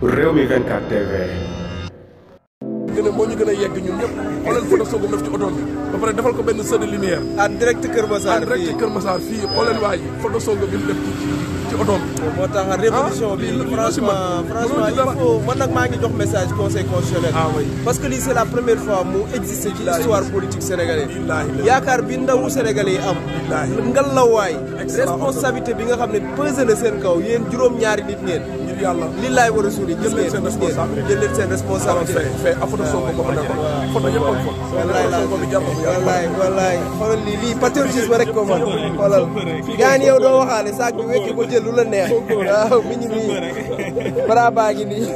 Rewmi 24 TV. moo ñu gën a yegg ñun ñëpp xoolal photo Sonko def ci oto bi ba pare defal ko benn sën de lumière en direct Kër Massar en direct Kër Massar fii xoolal waa ji photo Sonko bi mu def ci oto bi moo tax révolution bi franchement il faut man nag maa ngi jox message conseil constitutionnel parce que lii c'est la première fois mu existe ci histoire politique sénégalaise yaakaar bi ndawu sénégalais yi am ngal la waay responsabilité bi nga xam ne pesé na seen kaw yéen juróom-ñaari nit ngeen yàlla li laay war a suuli jël leen seen responsabilité fee photo Sonko moo fa nekkoon photo yëpp am wallaay xoolal lii patriotisme rek ko man xoolal gaan yow doo waxaale saak bi wekki ko jël lu la neex waaw mi ngi nii bara baa ngi nii